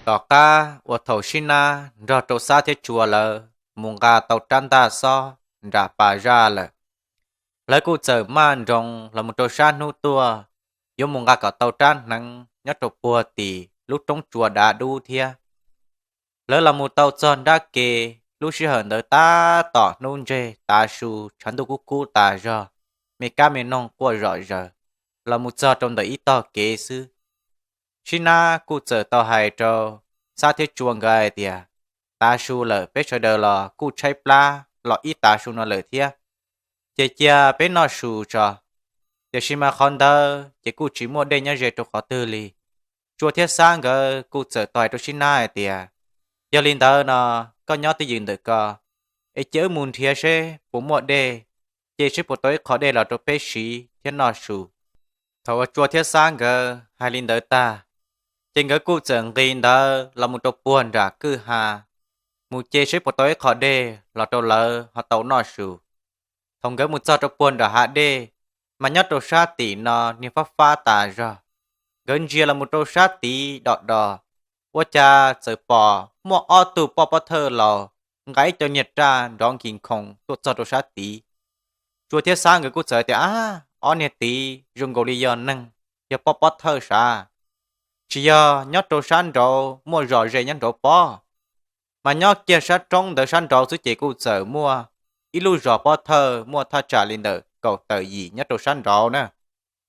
Tom qab uas thaum Sib Nab nrog rau Xab thiab Tsua lawv mus nqa tau rab ntaj xob nram pas zaj lawm, lawv kuj txawm maj nroos los mus rau sab hnub tuaj, yuav mus nqa kom tau rab hneev nyob rau puag tim lub roob tsua dav dub thiab. Lawv los mus tau txog nrab ke, lub sij hawm ntawd tab tom hnub ntseg tav su, tshav ntuj kub kub tas zog, me kab me noog quaj zom zaws, los mus txog rau ntawm ib tog kev xwb. Sib Nab kuj txawm tau hais rau Xab thiab Tsua nkawd hais tias, tav su lawm, peb sawv daws los kuj tshaib plab los ib tav su no lawm thiab, ces cia peb noj su tso. Tiam sis mas qhov ntawd ces kuj tsis muaj dej nyob ze rau qhov twg li. Tsua thiab Xab nkawd kuj txawm tau hais rau Sib Nab hais tias, yog li ntawd no, koj nyob twj ywm ntawm ko, es cia wb mus nrhiav seb puas muaj dej, ces seb puas tau ib qho dej los rau peb siv thiab noj su. Thaum uas Tsua thiab Xab nkawd hais li ntawd tag, ces nkawd kuj txawm nqis ntawd los mus rau puag nram kwj ha, mus ce seb puas tau ib qho dej los rau lawv ho tau noj su. Thaum nkawd mus txog rau puag nram hav dej, mas nyob rau sab tim no niag fab fab tas zog. Nkawd ntsia los mus rau sab tid do do, ua cas txawm pom muaj ob tug poj pob thawj laus nqa ib co niag raj nrov nkis nkhoos tuaj txog rau sab tid. Tsua thiab Xab nkawd kuj txawm tias, ab, ob niag tid zoo nkaus li yog neeg, yog poj pob thawj sav. Tsis yog nyob rau sab nraud muaj zos ze nyob nraud pob, mas nyob kiag sab roob ntawd sab nraud xwb ces kuj txawm muaj ib lub zos pob thawj muaj thaj tsam li ntawm kaum tawm yim nyob rau sab nraud na,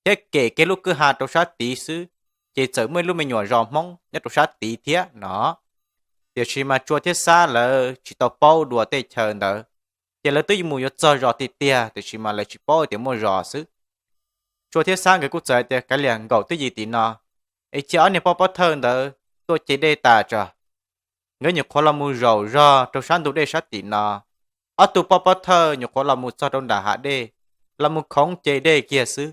thiab kem kiag lub kwj ha rau sab tid xwb, ces txawm muaj ib lub me nyuam zos Hmoob nyob rau sab tid thiab no. Tiam sis mas Tsua thiab Xab lawv tsis tau paub dua tej chaw ntawd, ces lawv twb mus yuav txog zos tiag tiag, tiam sis mas lawv tsis paub tias muaj zos xwb. Tsua thiab Xab nkawd kuj txawm tias, kav liam nkaum twj ywm tim no, es cia ob niag poj pob thawj ntawd tuaj ce dej tas tso. Nkawd nyuam qhuav los mus zaum zog rau sab ntug dej sab tim no, ob tug poj pob thawj nyuam qhuav los mus txog rau nram hav dej, los mus khoov ce dej kiag xwb.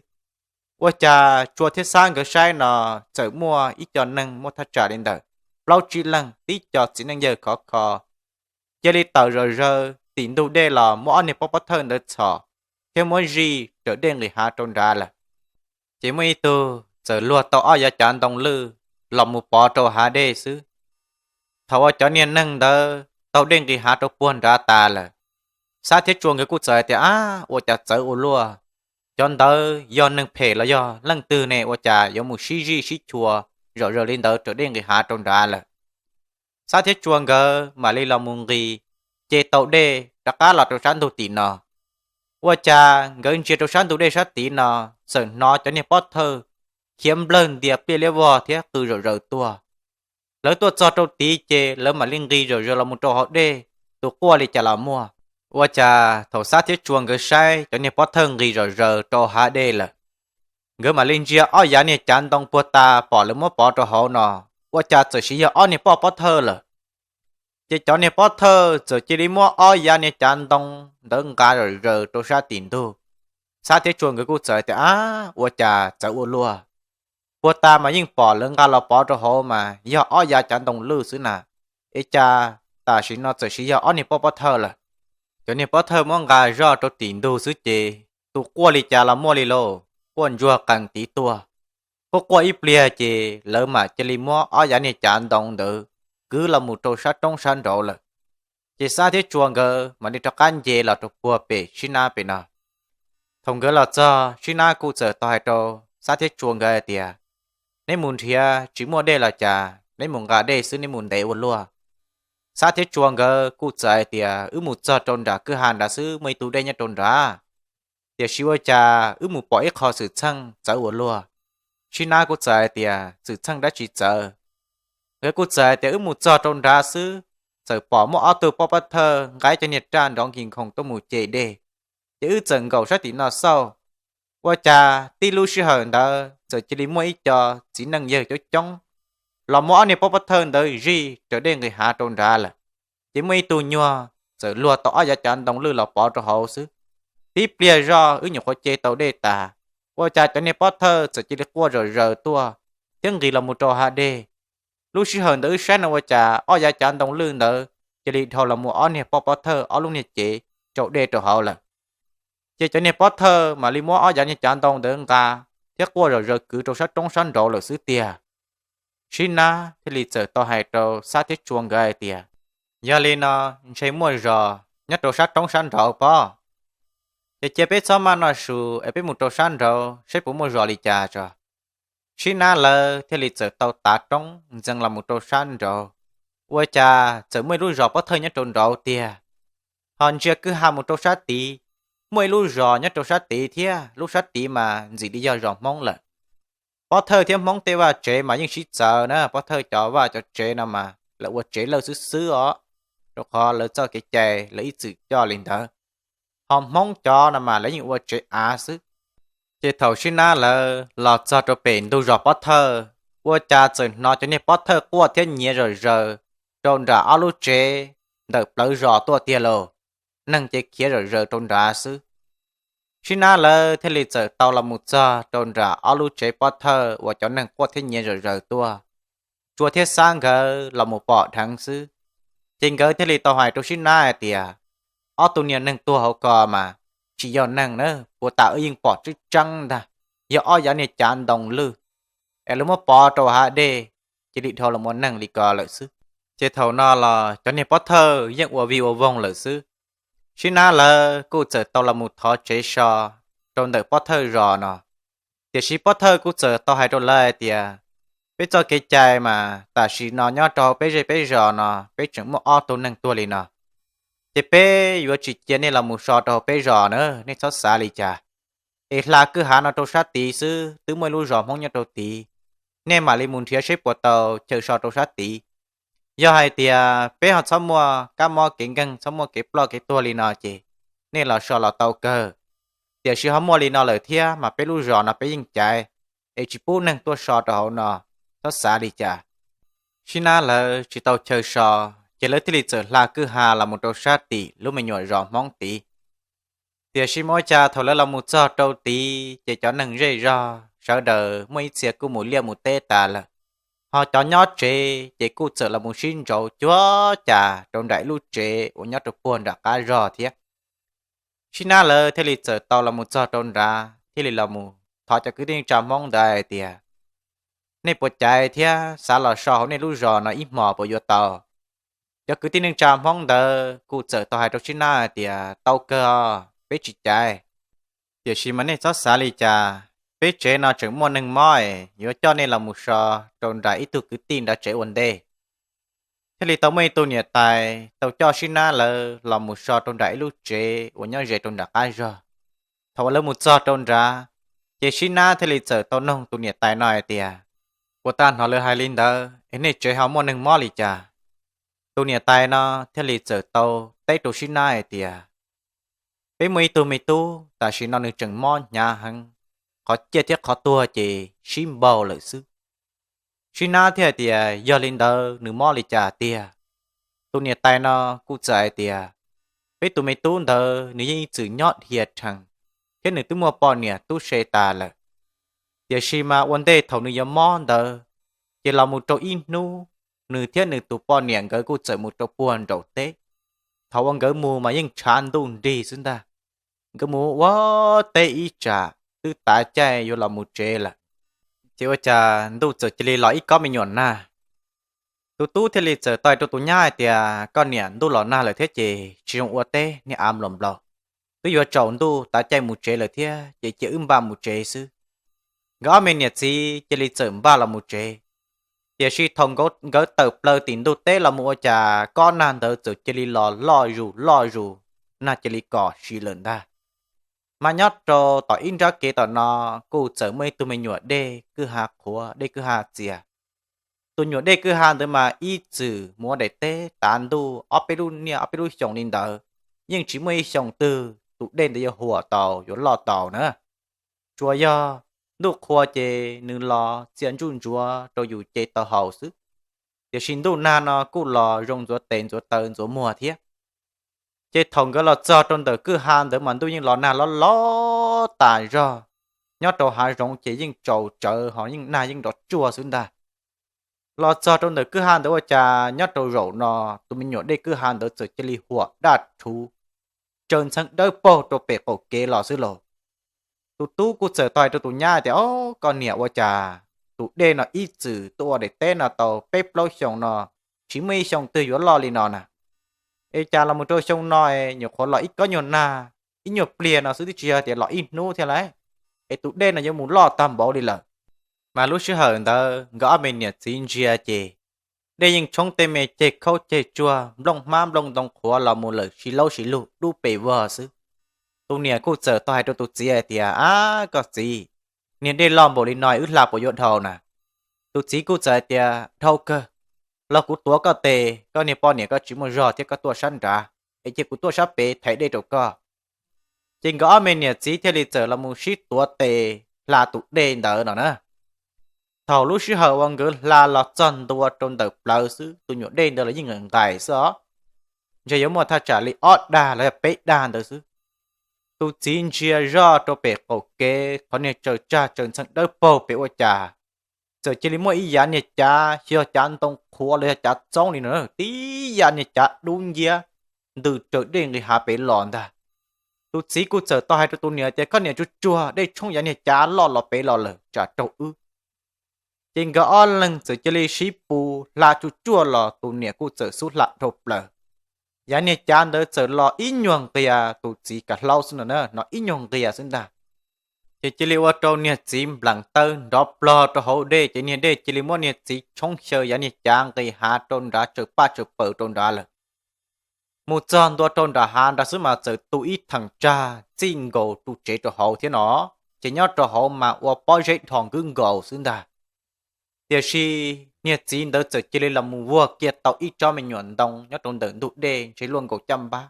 Ua cas Tsua thiab Xab nkawd saib no, txawm muaj ib co neeg muaj thaj tsam li ntawm plaub tsib leeg, tib co txiv neej yawg khov kho, cia li tawm zom zaws tim ntug dej los muab ob niag poj pob thawj ntawd txhom, thiab muab zij raws dej nqis hav rau nrad lawm. Ces muaj ib tug txawm luag tau ob yav cav ntoo lwj los mus pov rau hav dej xwb. Thaum uas cov niag neeg ntawd taug dej nqis hav rau puag nrad tas lawm, Xab thiab Tsua nkawd kuj txawm hais tias, ab, ua cas txawv ua luaj, cov ntawd yog neeg phem los yog leej twg ne, ua cas yuav mus sib zij sib chua zom zaws li ntawd raws dej nqis hav rau nrad lawm. Xab thiab Tsua nkawd mam li los mus nqis, ce tau dej rov qab los rau sab ntug tim no. Ua cas nkawd ntsia rau sab ntug dej sab tid no, txawm hnov cov niag pob thawj khiav nplawg ntias pliaj liab vog thiab qw zom zaws tuaj. Lawv tuaj txog rau tid ces lawv mam li nqis zom zaws los mus rau hauv dej, tus quaj li cas los muaj. Ua cas thaum Xab thiab Tsua nkawd saib cov niag pob thawj nqis zom zaws rau hav dej lawm, nkawd mam li ntsia ob yav niag cav ntoo puag ta pom lawv muab pov rau hauv no, ua cas txawm siv yog ob niag poj pob thawj lawm. Ces cov niag pob thawj txawm cia li muab ob yav niag cav ntoo ntawd nqa zom zaws rau sab tim ntug. Xab thiab Tsua nkawd kuj txawm tias, ab, ua cas txawv ua luaj, puag ta mas yeej pom lawv nqa los pov rau hauv mas yog ob yav cav ntoo lwj xwb na, es cas tam sim no txawm siv yog ob niag poj pob thawj lawm. Cov niag pob thawj muab nqa zoj rau tim ntug xwb ces tus quaj li cas los muaj li lauj, quaj ntsuag qees tid tuaj. Quaj quaj ib pliag ces lawv mam cia li muab ob yav niag cav ntoo ntawd kwv los mus rau sab roob sab nraud lawm. Ces Xab thiab Tsua nkawd mam li rov qab nce los rau puag pem Sib Nab pem no. Thaum nkawd los txog, Sib Nab kuj txawm tau hais rau Xab thiab Tsua nkawd hais tias, neb mus nrhiav tsis muaj dej los cas, neb mus nqa dej xwb, neb mus ntev ua luaj. Xab thiab Tsua nkawd kuj txawm hais tias, wb mus txog rau nram kwj ha nrad xwb, muaj ib tug dej nyob rau nrad, tiam sis ua cas wb mus pom ib qho xwm txheej txawv ua luaj. Sib Nab kuj txawm hais tias, xwm txheej dab tsi txawv? Nkawd kuj txawm hais tias, wb mus txog rau nrad xwb, txawm pom muaj ob tug poj pob thawj nqa ib co niag raj nrov nkis nkhoos tuaj mus ce dej, ces wb txawm nkaum sab tim no xauj, ua cas tib lub sij hawm ntawd txawm cia li muaj ib co txiv neej yawg coob coob los muab ob niag poj pob thawj ntawd zij raws dej nqis hav rau nrad lawm. Ces muaj ib tug nyuag txawm luag tau ob yav cav ntoo lwj los pov rau hauv xwb. Tib pliag zoj wb nyuam qhuav ce tau dej tas, ua cas cov niag pob thawj txawm cia li quaj zom zaws tuaj thiab nqis los mus rau hav dej. Lub sij hawm ntawd wb saib no ua cas ob yav cav ntoo lwj ntawd cia li dhau los mus ob niag poj pob thawj ob lub niag cev rau dej rau hauv lawm. Ces cov niag pob thawj mam li muab ob yav niag cav ntoo ntawd nqa thiab quaj zom zaws kwv rau sab roob sab nraud lawm xwb tiag. Sib Nab thiaj li txawm tau hais rau Xab thiab Tsua nkawd hais tias, Yog li no, ntshe muaj zos nyob rau sab roob sab nraud pob. Ces cia peb txhob maj noj su es peb mus rau sab nraud saib puas muaj zos li cas tso. Sib Nab lawv thiaj li txawm tau tav roob ntxeev los mus rau sab nraud, ua cas txawm muaj ib lub zos pob thawj nyob rau nraud tiag. Ho ntsia kwj ha mus rau sab tid, muaj ib lub zos nyob rau sab tid thiab, lub sab tid mas ntxim li yog zos Hmoob lawm. Pob thawj thiab Hmoob tej vaj tsev mas yeej sib txawv na, pob thawj cov vaj cov tsev no mas lawv ua tsev lawj xwb xwb os, rau qhov lawv txoj kev cai lawv ib txwm coj li ntawd. Ho Hmoob cov no mas lawv yeej ua tsev av xwb. Ces thaum Sib Nab lawv los txog rau pem ntug zos pob thawj, ua cas txawm hnov cov niag pob thawj quaj thiab nyiav zom zaws rau nram ob lub tsev ntawm plawv zos tuaj tiag lauj. Neeg ces khiav zom zaws rau nrad xwb. Sib Nab lawv thiaj li txawm tau los mus txog rau nram ob lub tsev pob thawj uas cov neeg quaj thiab nyiav zom zaws tuaj. Tsua thiab Xab nkawd los mus pom dheev xwb, ces nkawd thiaj li tau hais rau Sib Nab hais tias, Ob tug niag neeg tuag hauv ko mas tsis yog neeg na, puas tas wb yeej pom tseeb tseeb ntag, yog ob yav niag cav ntoo lwj es lawv muab pov rau hav dej, cia li dhau los ua neeg li ko lawm xwb. Ces thaum no los cov niag pob thawj yeej ua vij ua voog lawm xwb. Sib Nab lawv kuj txawm tau los mus thov tsev so rau ntawm pob thawj zos no. Tiam sis pob thawj kuj txawm tau hais rau lawv hais tias, Peb txoj kev cai mas tam sim no nyob rau hauv peb zej peb zos no peb tseem muaj ob tug neeg tuag li no, ces peb yuav tsis cia nej los mus so rau hauv peb zos na, nej txhob xav li cas. Es hla kwj hav no rau sab tid xwb, twb muaj ib lub zos Hmoob nyob rau tid, nej mam li mus nrhiav seb puas tau chaw so rau sab tid. Yog hais tias peb ho txhob muaj kab mob kev nkeeg, txhob muaj kev ploj kev tuag li no ces nej los so los tau kawg. Tiam sis ho muaj li no lawm thiab mas peb lub zos no peb yeej caiv, es tsis pub neeg tuaj so rau hauv no, txhob xav li cas. Sib Nab lawv tsis tau chaw so, ces lawv thiaj li txawm hla kwj ha los mus rau sab tim lub me nyuam zos Hmoob tid. Tiam sis mas ua cas thaum lawv los mus txog rau tid ces cov neeg zej zog sawv daws muaj ib txhia kuj mus liaj mus teb tas lawm, ho cov nyob tsev ces kuj txawm los mus sib ntsauv cuag cas rau nram ib lub tsev uas nyob rau puag nram qab zog thiab. Sib Nab lawv thiaj li txawm tau los mus txog rau nrad thiaj li los mus thov cov kwv tij neej tsa Hmoob ntawd hais tias, Nej puas caiv thiab xav los so hauv nej lub zos no ib hmos puas yuav tau? Cov kwv tij neej tsa Hmoob ntawd kuj txawm tau hais rau Sib Nab hais tias, Tau kawg os, peb tsis caiv. Tiam sis mas nej txhob xav li cas, peb tsev no tseem muaj neeg mob es yuav coj nej los mus so rau nram ib tug kwv tij nrad tsev ua ntej. Thiaj li tau muaj ib tug niam tais tau coj Sib Nab lawv los mus so rau nram ib lub tsev uas nyob ze rau nram qab zog. Thaum uas lawv mus txog rau nrad, ces Sib Nab thiaj li txawm tau noog tus niam tais no hais tias, Puas tas hnov lawv hais li ntawd es nej tsev ho muaj neeg mob li cas? Tus niam tais no thiaj li txawm tau teb rau Sib Nab hais tias, Peb muaj ib tug me tub tam sim no nws tseem mob hnyav heev, qhov ciaj thiab qhov tuag ces sib npaug lawm xwb. Sib Nab thiaj hais tias, Yog li ntawd nws mob li cas tiag? Tus niam tais no kuj txawm hais tias, Peb tus me tub ntawd nws yeej ib txwm nyob dhia rhees, thiab nws twb muaj poj niam tub se tas lawm. Tiam sis mas ua ntej thaum nws yuav mob ntawd, ces los mus rau ib hnub, nws thiab nws tus poj niam nkawd kuj txawm mus rau puag nraum teb. Thaum uas nkawd mus mas yeej tshav ntuj nrig xwb ntag. Nkawd mus ua teb ib tsam twb tav caij yuav los mus tsev lawm, ces ua cas ntuj txawm cia li los ib kob me nyuam nag. Tus tub thiaj li txawm tau hais rau tus nyab hais tias, Koj niam, ntuj los nag lawm thiab ces tsis zoo ua teb, niag av nplaum nplaum, twb yuav tsaus ntuj tav caij mus tsev lawm thiab ces cia wb npaj mus tsev xwb. Nkawd ob me niam txiv cia li txawm npaj los mus tsev. Tiam sis thaum nkawd tawm plaws tim ntug teb los mus ua cas kob nag ntawd txawm cia li los loj zus loj zus, nag cia li kom si lawm ntag. Mas nyob rau tom ib nrab kev tom no kuj txawm muaj ib tug me nyuam dej kwj ha qhuav, dej kwj ha txias. Tus nyuam dej kwj ha ntawd mas ib txwm mus ua daim teb tav ntuj ob peb lub niaj ob peb lub xyoos li ntawd, yeej tsis muaj ib xyoo twg tus dej ntawd yuav huam tau yuav loj tau na. Tsuas yog ntuj qhua ces nws los txia ntsuj ntsuav rau yus ce tau haus xwb, tiam sis ntuj nag no kuj los zoo ntxuav tes ntxuav taw ntxuav muag thiab. Ces thaum nkawd los txog rau ntawm kwj ha ntawd mas ntuj yeej los nag loj loj tas zog, nyob rau hav zoov ces yeej tsaus tsawv ho yeej nag yeej nrov tsuag xwb ntag. Los txog rau ntawm kwj ha ntawd ua cas nyob rau zaum no tus me nyuam dej kwj ha ntawd txawm cia li huam daj rhuv, tsaws ntxheev dawb paug rau pem qaum kev los xwb lauj. Tus tub kuj txawm tau hais rau tus nyab tias, Ob, koj niam, ua cas tus dej no ib txwm tuaj ua daim teb no tau peb plaub xyoos no, tsis muaj ib xyoo twg yuav loj li no na. Es cas los mus rau xyoo no nyuam qhuav los ib kob nyuag nag, ib nyuag pliag no xwb twb tsis yog tias los ib hnub thiab lauj, es tus dej no yuav mus loj tag npaum li lawm. Mas lub sij hawm ntawd nkawd ob me niam txiv ntsia ces dej yeej tshoob tej me ceg khaub ceg tsuag, nplooj hmab nplooj ntoo qhuav los mus lawm si laub si lug dub pes vog xwb. Tus niam kuj txawm tau hais rau tus txiv hais tias, Ab koj txiv, niag dej loj npaum li no wb hla puas yuav dhau na? Tus txiv kuj txawm hais tias, Dhau kawg, los kuv tuav koj tes, koj niag poj niam koj tsis muaj zog thiab koj tuaj sab nrad, es cia kuv tuaj sab pem thaiv dej rau koj. Ces nkawd ob me niam txiv thiaj li txawm los mus sib tuav tes hla tus dej ntawd no na. Thaum lub sij hawm uas nkawd hla los txog ntua rau ntawm plawv xwb, tus nyuam dej ntawd los yeej nqaim xwb os, ntshe yuav muaj thaj tsam li ob dag los yog peb dag ntawd xwb. Tus txiv ntsia zoj rau pem qaum kev qhov niag tsaws tsag tsaws ntxheev dawb paug pem ua cas, txawm cia li muaj ib yav niag cav, xyov cav ntoo qhuav los yog cav txoob li no, tib yav niag cav dub nciab ntws raws dej nqis hav pem los ntag. Tus txiv kuj txawm tau hais rau tus niam tias, Koj niam, tsuag tsuag, dej tshoob yav niag cav loj los pem los lawm, tsam raug wb. Ces nkawd ob leeg txawm cia li sib pus hla tsuj tsuaj los tus niam kuj txawm xub hla dhau plaws. Yav niag cav ntawd txawm los ib nyuag nqias tus txiv kav hlaub xwb no na, hnov ib nyuag nqias xwb ntag. Ces cia li ua rau niag txiv nplam taw nrov plog rau hauv dej, ces niag dej cia li muab niag txiv tshoob xyaw yav niag cav nqis hav rau nrad tsaws paj tsaws paws rau nrad lawm. Mus txog ntua rau nram hav nrad xwb mas txawm tu ib theem tsag txij nkaus ru tsev rau hauv thiab no, ces nyob rau hauv mas ua pob zeb dhos nkwb nkaus xwb ntag. Tiam sis niag txiv ntawd txawm cia li los mus vuag kiag tau ib tsob me nyuam ntoo nyob rau ntawm ntug dej ntshe luaj nkaus caj npab.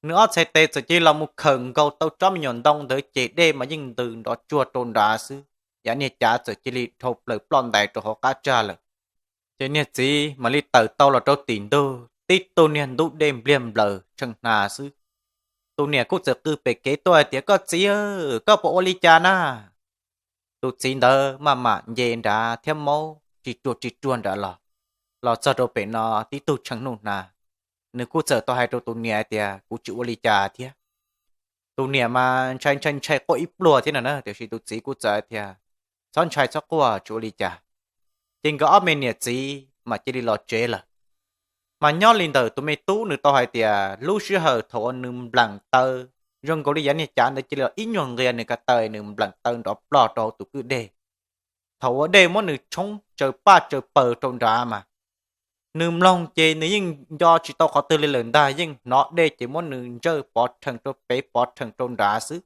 Nws ob txhais tes txawm cia li los mus khawm nkaus tau tsob me nyuam ntoo ntawd ces dej mas yeej ntws nrov tsuag rau nrad xwb, yav niag cav txawm cia li dhau plaws ploj ntais rau hauv qab tsag lawm. Ces niag txiv mam li tawm tau los rau tim ntug tib tug niag ntub dej npliag nplaws tshee hnav xwb. Tus niam kuj txawm qw pem kev tuaj hais tias, Koj txiv, koj puas ua li cas na? Tus txiv ntawd maj mam nce nrad thiab maub ris ruag ris ruag nrad los, los txog rau pem no tib tug tshee hnuj hnav. Nws kuj txawm tau hais rau tus niam hais tias, Kuv tsis ua li cas thiab. Tus niam mas ntshai ntshai ntshai quaj ib pluag thiab no na, tiam sis tus txiv kuj txawm hais tias, Txhob ntshai txhob quaj, tsis ua li cas. Ces nkawd ob me niam txiv mas cia li los tsev lawm. Mas nyob li ntawm tus me tub nws tau hais tias lub sij hawm thaum uas nws nplam taw zoo nkaus li yav niag cav ntawd cia li los ib nyuag nqias nws ko taw, nws nplam taw nrov plog rau hauv tus kwj deg. Thaum uas dej muab nws tshoob tsaws paj tsaws paws rau nrad mas nws mloog ces nws yeej nco tsis tau qhov twg li lawm ntag, yeej hnov dej ces muab nws ntsawj pov rhees rau pem pov rhees rau nrad xwb.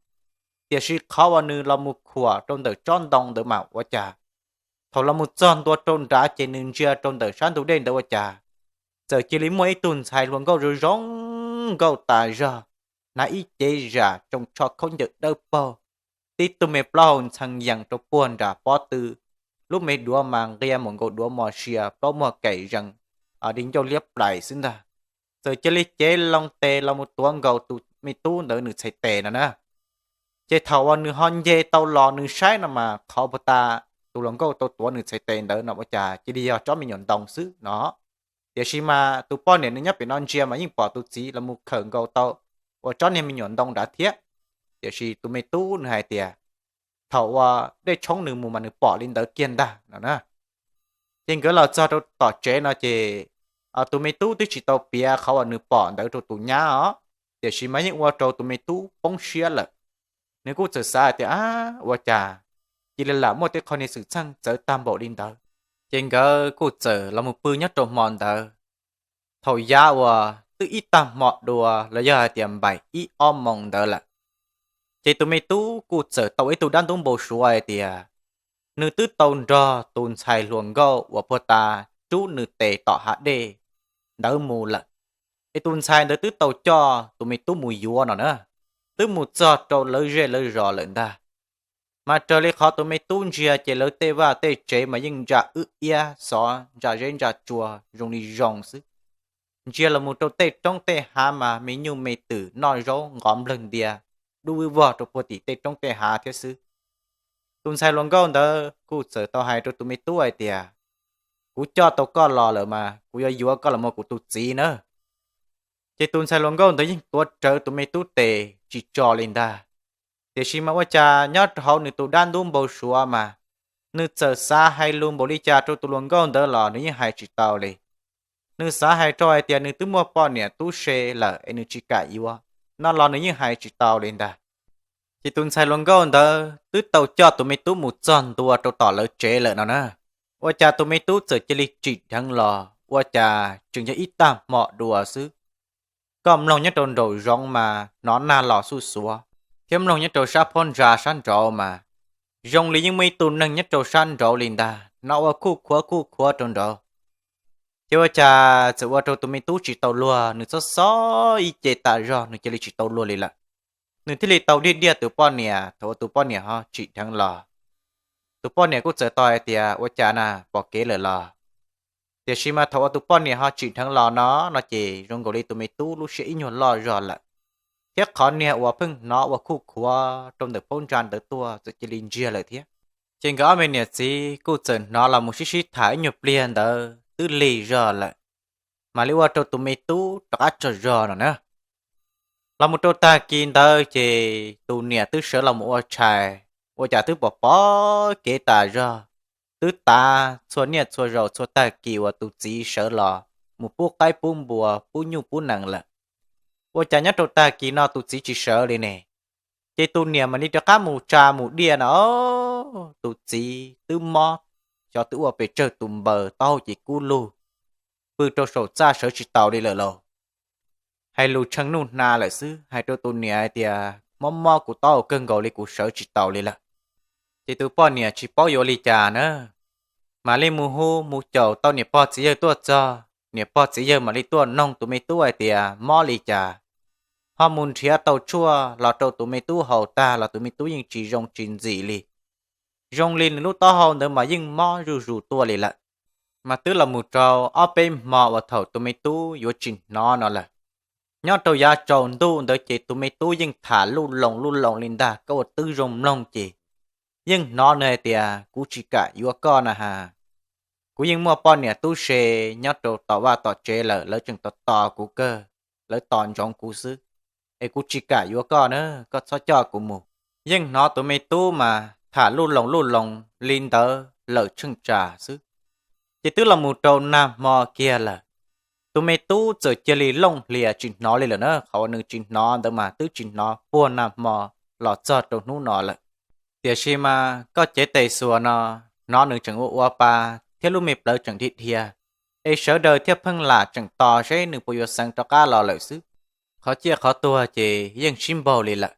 Tiam sis qhov uas nws los mus khuam rau ntawm tsob ntoo ntawd mas ua cas, thaum los mus txog ntua rau nrad ces nws ntsia rau ntawm sab ntug dej ntawd ua cas, txawm cia li muaj ib tug ntxhais hluas nkauj zoo zoo nkauj tas zog, hnav ib cev zam tsoo tsho khaub ncaws dawb paug, tib tug me plaub hau ntxhee yees rau puag nram pob tw, lub me duav mas nqia mus nkaus duav mos sia, plaub muag kaim zees, di ncauj liab plais xwb ntag. Txawm cia li cev loo tes los mus tuav nkaus tus me tub ntawd nws txhais tes no na. Ces thaum uas nws ho nce tau los nws saib no mas qhov puag ta tus hluas nkauj tau tuav nws txhais tes ntawd no ua cas cia li yog tsob me nyuam ntoo xwb no. Tiam sis mas tus poj niam nws nyob pem no ntsia mas yeej pom tus txiv los mus khawm nkaus tau ua tsob niag me nyuam ntoo nrad thiab. Tiam sis tus me tub nws hais tias thaum uas dej tshoob nws mus mas nws pom li ntawd kiag ntag no na. Ces nkawd los txog rau tom tsev no ces tus me tub twb tsis tau piav qhov uas nws pom ntawd rau tus nyab os, tiam sis mas yeej ua rau tus me tub poob siab lawm. Nws kuj txawm xav hais tias, Ab, ua cas cia li lam muaj tej qho niag xwm txheej txawv tag npaum li ntawd? Ces nkawd kuj txawm los mus pw nyob rau hmo ntawd. Thaum yav uas twb ib tag hmo dua los yog hais tias npaim ib ob moos ntawd lawm, ces tus me tub kuj txawm tau ib tug dab ntub npau suav hais tias nws twb tau nrog tus ntxhais hluas nkauj uas puag ta rub nws tes tom hav dej ntawd mus lawm. Es tus ntxhais ntawd twb tau coj tus me tub mus yuav no na, twb mus txog rau lawv zej lawv zos lawm ntag. Mas raws li qhov tus me tub ntsia ces lawv tej vaj tej tsev mas yeej ntsa wb iab xov ntsa zeb ntsa tsua zoo li zoo xwb. Ntsia los mus rau tej roob tej hav mas me nyuj me twm noj zaub nqov nplawg ntia, dub vwj vog rau puag tim tej roob tej hav thiab xwb. Tus ntxhais hluas nkauj ntawd kuj txawm tau hais rau tus me tub hais tias, Kuv coj tau koj los lawm mas kuv yuav yuav koj los ua kuv tus txiv na. Ces tus ntxhais hluas nkauj ntawd yeej tuav rawv tus me tub tes tsis tso li ntag. Tiam sis mas ua cas nyob rau hauv nws tus dab ntub npau suav mas Nws txawm xav hais lus npaum li cas rau tus hluas nkauj ntawd los nws yeej hais tsis tau li. Nws xav hais rau hais tias nws twb muaj poj niam tub se lawm es nws tsis kam yuav no los nws yeej hais tsis tau li ntag. Ces tus ntxhais hluas nkauj ntawd twb tau coj tus me tub mus txog ntua rau tom lawv tsev lawm no na, ua cas tus me tub txawm cia li tsim dheev los ua cas tseem yog ib tag hmo dua xwb. Koj mloog nyob rau nraum zoov mas hnov nag los xuj xuav, thiab mloog nyob rau sab phab ntsa sab nraud mas zoo li yeej muaj ib tug neeg nyob rau sab nraud li ntag, hnov ua khuj khuav khuj khuav rau nraud. Ces ua cas txawm ua rau tus me tub tsis tau luag, nws txhob xob ib ce tas zog nws cia li tsis tau luag li lawm. Nws thiaj li tau diaj diaj tus poj niam, thaum uas tus poj niam ho tsim dheev los. Tus poj niam kuj txawm tau hais tias ua cas na, pom kev lawm los? Tiam sis mas thaum uas tus poj niam ho tsim dheev los no, no ces zoo nkaus li tus me tub lub siab ib nyuag loj zog lawm, thiab qhov niag uas pheej hnov ua khuj khuav rau ntawm phab ntsa ntawd tuaj txawm cia li ntsiag lawm thiab. Ces nkawd ob me niam txiv kuj txawm hnov los mus sib sib tham ib nyuag pliag ntawd twb lig zog lawm, mam li ua rau tus me tub rov qab tsaug zog no na. Los mus rau tag kis ntawd ces tus niam twb sawv los mus ua tshais, ua cas twb pom pom kev tas zog, twb tav txhua niaj txhua zaus txhua tag kis uas tus txiv sawv los mus pub qaib pub npua pub nyuj pub nees lawm. Ua cas nyob rau tag kis no tus txiv tsis sawv li ne? Ces tus niam mam li rov qab mus tsa mus diaj no, tus txiv twb mob, xyov twb ua pes tsawg tus npaws, taub hau ces kub lug, pw rau saum txaj sawv tsis taus li lawm lauj. Hais lus tshee nuj hna lawm xwb, hais rau tus niam hais tias mob mob kuv taub hau kawg nkaus li kuv sawv tsis taus li lawm. Ces tus poj niam tsis paub yuav li cas na, mam li mus hu mus caum tau niam pog txiv yawg tuaj txog. Niam pog txiv yawg mam li tuaj noog tus me tub hais tias mob li cas, ho mus nrhiav tau tshuaj los rau tus me tub haus tag los tus me tub yeej tsis zoo tsis ntxim li, zoo li nws lub taub hau ntawd mas yeej mob zuj zus tuaj li lawm. Mas twb los mus rau ob peb hmo uas thaum tus me tub yuav tsis hnov no lawm. Nyob rau yav tsaus ntuj ntawd ces tus me tub yeej tham luj loos luj loos li ntag, koj ua twb zoo mloog ces yeej hnov nws hais tias kuv tsis kam yuav koj na has. Kuv yeej muaj poj niam tub se nyob rau tom vaj tom tsev lawm, lawv tseem tos tos kuv kawg, lawv tos ntsoov kuv xwb, es kuv tsis kam yuav koj na, koj txhob coj kuv mus. Yeej hnov tus me tub mas tham luj loos luj loos li ntawd lawm tsheej tsam xwb. Ces twb los mus rau nag hmo kiag lawm, tus me tub txawm cia li looj hlias tsis hnov li lawm na, qhov uas nws tsis hnov ntawd mas twb tsis hnov puag nag hmo los txog rau hnub no lawm. Tiam sis mas koj cev tes xuas no, hnov nws tseem ua ua pa thiab lub me plawv tseem dhia dhia, es sawv daws thiaj pheej lam tseem tos seb nws puas yuav xeev rov qab los lawm xwb. Qhov ciaj qhov tuag ces yeej sib npaug li lawm.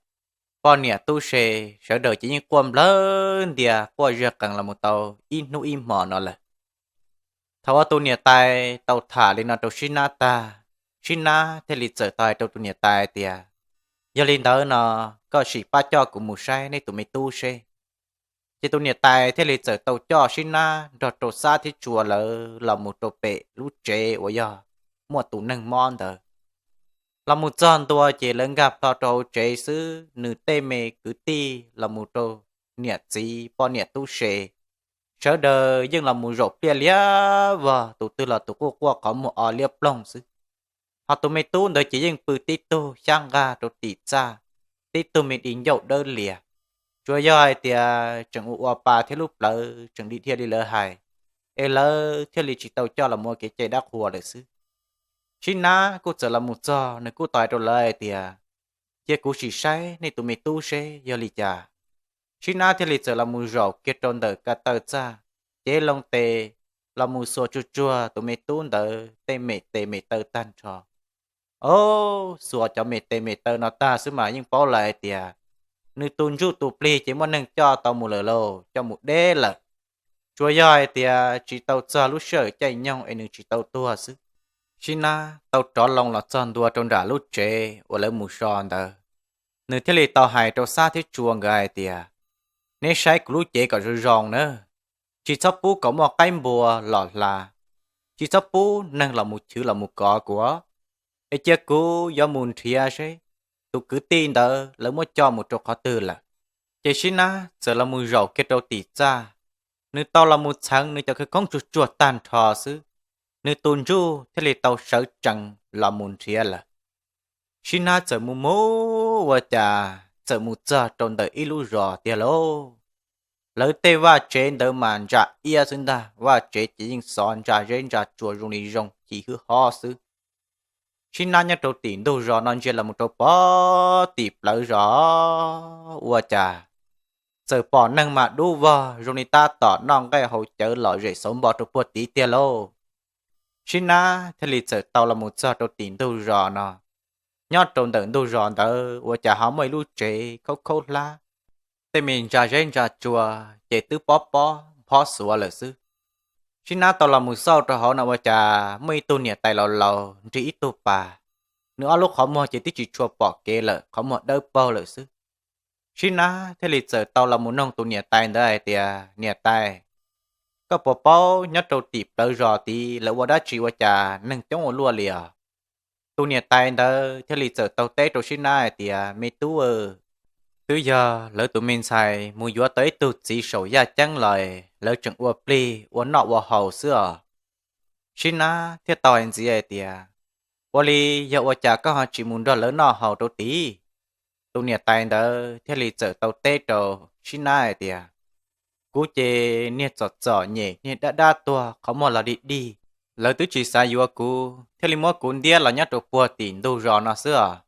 Poj niam tub se sawv daws ces yeej quaj nplawg ntia quaj zaj qees los mus tau ib hnub ib hmo no lawm. Thaum uas tus niam tais tau tham li no rau Sib Nab tag, Sib Nab thiaj li txawm tau hais rau tus niam tais tias, yog li ntawd no, koj sim pab coj kuv mus saib nej tus me tub seb. Ces tus niam tais thiaj li txawm tau coj Sib Nab nrog rau Xab thiab Tsua lawv los mus rau pem lub tsev uas yog muaj tus neeg mob ntawd. Los mus txog ntua ces lawv nkag plho rau hauv tsev xwb, nws tej me kwv tij los mus rau niam txiv poj niam tub se, sawv daws yeej los mus zaum pliaj liab vog, tus twg los tus quaj quaj qhov muag o liab ploog xwb. Ho tus me tub ntawd ces yeej pw tib tug xyab nqag rau tim txaj, tib tug me di ncauj dawb lias. Tsuas yog hais tias tseem ua ua pa thiab lub plawv tseem dhia dhia li lawv hais, es lawv thiaj li tsis tau coj los ua kev cai dab qhuas lawm xwb. Sib Nab kuj txawm los mus txog, nws kuj tau hais rau lawv hais tias, cia kuv sim saib nej tus me tub seb yog li cas. Sib Nab thiaj li txawm los mus zaum kiag rau ntawm ko taw txaj, cev loo tes los mus xuas tsuag tsuag tus me tub ntawd tej me tes me taw tag nrho. Ob, xuas cov me tes me taw no tag xwb mas yeej paub lawm hais tias nws tus ntsuj tus plig ces muaj neeg coj tau mus lawm lauj, coj mus deb lawm. Tsuas yog hais tias tsis tau txog lub sij hawm caij nyoog es nws tsis tau tuag xwb. Sib Nab tau rov loo los txog ntua rau nram lub tsev uas lawv mus so ntawd, nws thiaj li tau hais rau Xab thiab Tsua nkawd hais tias, neb saib kuv lub cev kom zoo zoo nawb, tsis txhob pub kom muaj qaib npua los hla, tsis txhob pub neeg los mus chwv los mus kov kuv, es cia kuv yuav mus nrhiav seb tus kwv tij ntawd lawv muab coj mus rau qhov twg lawm. Ces Sib Nab txawm los mus zaum kiag rau tim txaj, nws tau los mus txheev nws cov khawv koob tsuag tsuag tag nrho xwb, nws tus ntsuj thiaj li tau sawv tsees los mus nrhiav lawm. Sib Nab txawm mus mus ua cas txawm mus txog rau ntawm ib lub zos tiag lauj. Lawv tej vaj tsev ntawd mas ntsa iab xwb ntag, vaj tsev ces yeej xov ntsa zeb ntsa tsua zoo li zoo ci hwb hob xwb. Sib nab nyob rau tim ntug zos no ntsia los mus rau pem tim plawv zos, ua cas txawm pom neeg mas dub vog zoo li tab tom noj nqaij haus cawv lom zem xauv npo rau puag tid tiag lauj. Sib nab thiaj li txawm tau los mus txog rau tim ntug zos no. Nyob rau ntawm ntug zos ntawd ua cas ho muaj ib lub tsev khaub khaub hlab, tej me ntsa zeb ntsa tsua ces twb pob pob nphob xuav lawm xwb. Sib nab tau los mus xauj rau hauv no ua cas muaj ib tug niam tais laus laus nrig ib tug pas, nws ob lub qhov muag ces twb tsis tshua pom kev lawm, qhov muag dawb paug lawm xwb. Sib nab thiaj li txawm tau los mus noog tus niam tais ntawd hais tias, Niam tais, koj puas paub nyob rau tim plawv zos tid lawv ua dab tsi ua cas neeg coob ua luaj li os? Tus niam tais ntawd thiaj li txawm tau teb rau sib nab hais tias, Me tub, twb yog lawv tus me ntxhais mus yuav tau ib tug txiv saum yaj ceeb los, lawv tseem ua plig ua noj ua haus xwb os. Sib nab thiaj tau hais ntxiv hais tias, Ua li yog ua cas koj ho tsis mus nrog lawv noj haus rau tid? Tus niam tais ntawd thiaj li txawm tau teb rau sib nab hais tias, Kuv ces niag txom txom nyem niag dab dab tuag qhov muag los dig dig, lawv twb tsis xav yuav kuv thiaj li muab kuv ntiab los nyob rau puag tim ntug zos no xwb os.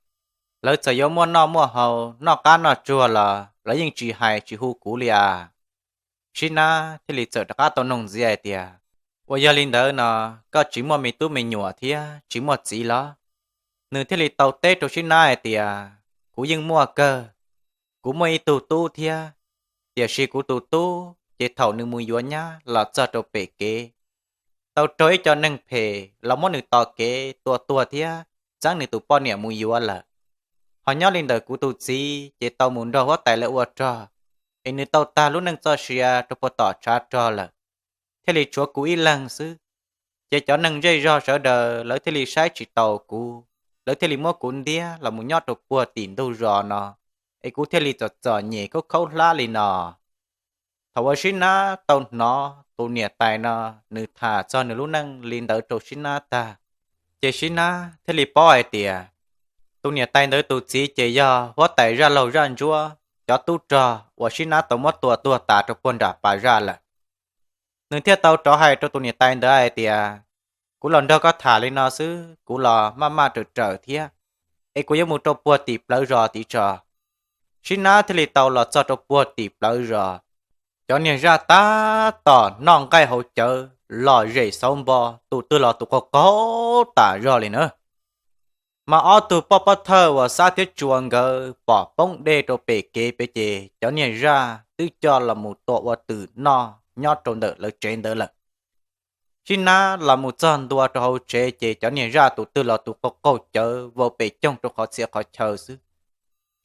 Lawv txawm yuav muaj noj muaj haus noj qab noj tsuag los lawv yeej tsis hais tsis hu kuv li as. Sib nab thiaj li txawm rov qab tau noog ntxiv hais tias, Uas yog li ntawd no, koj tsis muaj me tub me nyuam thiab tsis muaj txiv los? Nws thiaj li tau teb rau sib nab hais tias, Kuv yeej muaj kawg, kuv muaj ib tug tub thiab, tiam sis kuv tus tub ces thaum nws mus yuav nyab los txog rau pem kev, tau raug ib co neeg phem los muab nws tos kev tua tuag thiab txeeb nws tus poj niam mus yuav lawm. Ho nyob li ntawm kuv tus txiv ces tau mus nrog huab tais lawv ua rog, es nws tau tag lub neej txoj sia rau puag tom tshav rog lawm, thiaj li tshuav kuv ib leeg xwb. Ces cov neeg zej zog sawv daws lawv thiaj li saib tsis taus kuv, lawv thiaj li muab kuv ntiab los mus nyob rau puag tim ntug zos no, es kuv thiaj li txom txom nyem khaub khaub hlab li no. Thaum uas sib nab tau hnov tus niam tais no nws tham txog nws lub neej li ntawd rau sib nab tag, ces sib nab thiaj li paub hais tias tus niam tais ntawd tus txiv ces yog huab tais zaj laug zaj ntsuab cov tub rog uas sib nab tau muab tua tuag tas rau puag nram pas zaj lawm. Nws thiaj tau rov hais rau tus niam tais ntawd hais tias, Kuv los nrog koj tham li no xwb, kuv los maj maj raws raws thiab, es kuv yuav mus rau puag tim plawv zos tid tso. Sib nab thiaj li tau los txog rau puag tim plawv zos. Cov niag zaj tab tom noj nqaij haus cawv lom zem xauv npo, tus twg los tus qaug qaug tas zog li na. Mas ob tug poj pob thawj uas Xab thiab Tsua nkawd pom poob dej rau pem kev pem ces cov niag zaj twb coj los mus tua ua twm noj nyob rau ntawm lawv tsev ntawd lawm. Sib nab los mus txog ntua rau hauv tsev ces cov niag zaj tus twg los tus qaug qaug cawv vau pes coog rau qhov txhia qhov chaw xwb.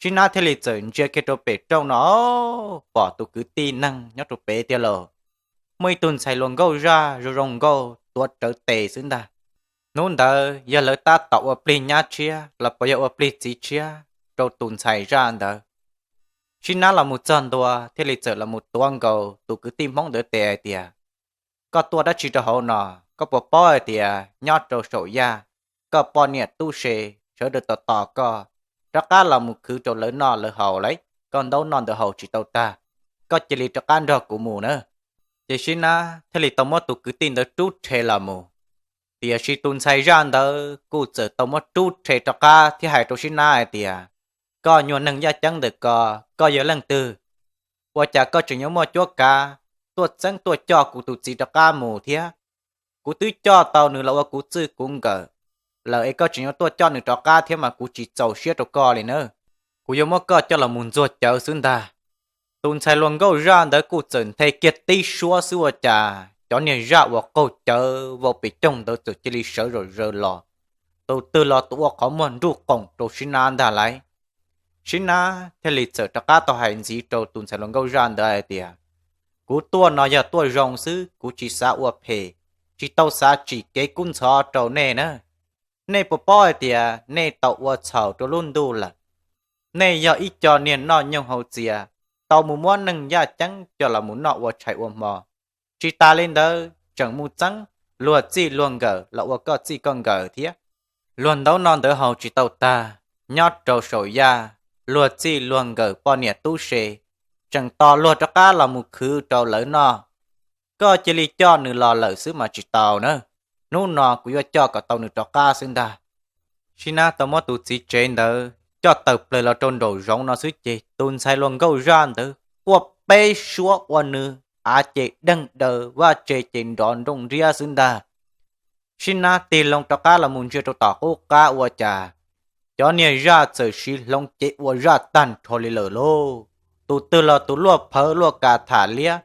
Sib nab thiaj li txawm ntsia kiag rau pem rooj no, pom tus kwv tij neeg nyob rau pem tiag lauj. Muaj ib tug ntxhais hluas nkauj zaj zoo zoo nkauj tuav rawv tes xwb ntag. Hnub ntawd yog lawv tab tom ua plig nyab tshiab los puas yog ua plig txiv tshiab rau tus ntxhais zaj ntawd. Sib nab los mus txog ntua thiaj li txawm los mus tuav nkaus tus kwv tij Hmoob ntawd tes hais tias, Koj tuaj dab tsi rau hauv no? Koj puas paub hais tias nyob rau saum yaj, koj poj niam tub se sawv daws tos tos koj, rov qab los mus khwv rau lawv noj lawv haus lauj. Koj ntaub noj ntawv haus tsis tau tag, koj cia li rov qab nrog kuv mus na. Ces sib nab thiaj li tau muab tus kwv tij ntawd rub rhe los mus. Tiam sis tus ntxhais zaj ntawd kuj txawm tau muab rub rhe rov qab thiab hais rau sib nab hais tias, Koj nyuag neeg yaj ceeb ntawm ko, koj yog leej twg? Ua cas koj tseem yuav muaj cuab kav tuaj txeeb tuaj coj kuv tus txiv rov qab mus thiab? Kuv twb coj tau nws los ua kuv txij kuv nkawm lawm es koj tseem yuav tuaj coj nws rov qab thiab mas kuv tsis txaus siab rau koj li na. Kuv yuav muab koj coj los mus ntxuag cawv xwb ntag. Tus ntxhais hluas nkauj zaj ntawd kuj txawm nthe kiag tib suab xwb ua cas cov niag zaj uas qaug cawv vau pes coog ntawd txawm cia li sawv zom zaws los, tus twg los tus ua qhov muag nruj qoom rau sib nab ntag lauj. Sib nab thiaj li txawm rov qab tau hais ntxiv rau tus ntxhais hluas nkauj zaj ntawd hais tias, Kuv tuaj no yog tuaj zoo xwb, kuv tsis xav ua phem, tsis tau xav tsim kev kub ntxhov rau nej na. Nej puas paub hais tias nej tau ua txhaum rau lub ntuj lawm? Nej yog ib co niag noj nyoog haus txias, tau mus muab neeg yaj ceeb coj los mus noj ua tshais ua hmo. Tsis tas li ntawd tseem mus txeeb luag txij luag nkawm los ua koj txij koj nkawm thiab. Luag ntaub noj ntawv haus tsis tau tag, nyob rau saum yaj, luag txij luag nkawm poj niam tub se, tseem tos luag rov qab los mus khwv rau lawv noj. Koj cia li coj nws los lawm xwb mas tsis tau na. Hnub no kuv yuav coj kom tau nws rov qab xwb ntag. Sib Nab tau muab tus txiv tsev ntawd coj tawm plaws los rau nraum zoov no xwb ces tus ntxhais hluas nkauj zaj ntawd quaj peb suab ua nws av ces deeg daws, vaj tse ces nrov nrooj nriab xwb ntag. Sib Nab tig loo rov qab los mus ntsia rau tom qub qab ua cas cov niag zaj txawm siv hloov cev ua zaj tag nrho li lawm lauj. Tus twg los tus luaj phawv luaj kas tham liab,